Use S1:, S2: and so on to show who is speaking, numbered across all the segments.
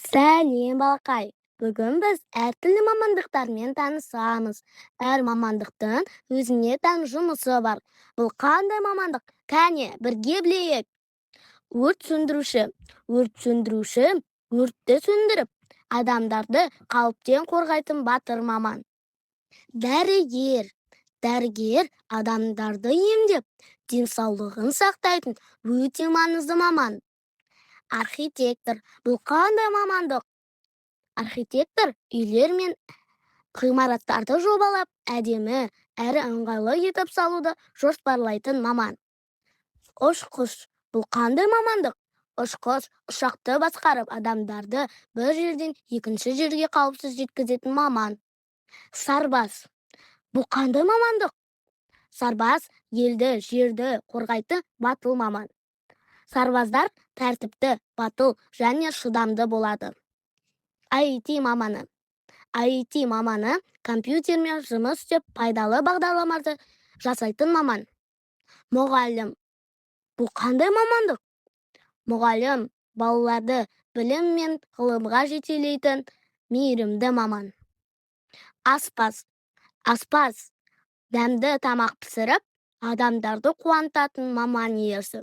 S1: Сәлем, балақай! Бүгін біз әртүрлі мамандықтармен танысамыз. Әр мамандықтың өзіне тән жұмысы бар. Бұл қандай мамандық? Кәне, бірге білейік. Өрт сөндіруші. Өрт сөндіруші өртті сөндіріп, адамдарды қауіптен қорғайтын батыр маман. Дәрігер. Дәрігер адамдарды емдеп, денсаулығын сақтайтын өте маңызды маман. Архитектор. Бұл қандай мамандық? Архитектор үйлер мен ғимараттарды жобалап, әдемі әрі ыңғайлы етіп салуды жоспарлайтын маман. Ұшқыш. Бұл қандай мамандық? Ұшқыш ұшақты басқарып, адамдарды бір жерден екінші жерге қауіпсіз жеткізетін маман. Сарбаз. Бұл қандай мамандық? Сарбаз елді, жерді қорғайтын батыл маман. Сарбаздар тәртіпті, батыл және шыдамды болады. IT маманы. IT маманы компьютермен жұмыс істеп, пайдалы бағдарламаларды жасайтын маман. Мұғалім. Бұл қандай мамандық? Мұғалім балаларды білім мен ғылымға жетелейтін мейірімді маман. Аспаз. Аспаз дәмді тамақ пісіріп, адамдарды қуантатын маман иесі.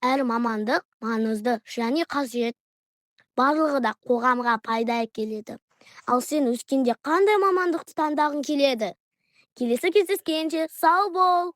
S1: Әр мамандық маңызды және қажет. Барлығы да қоғамға пайда әкеледі. Ал сен өскенде қандай мамандықты таңдағың келеді? Келесі кездескенше сау бол!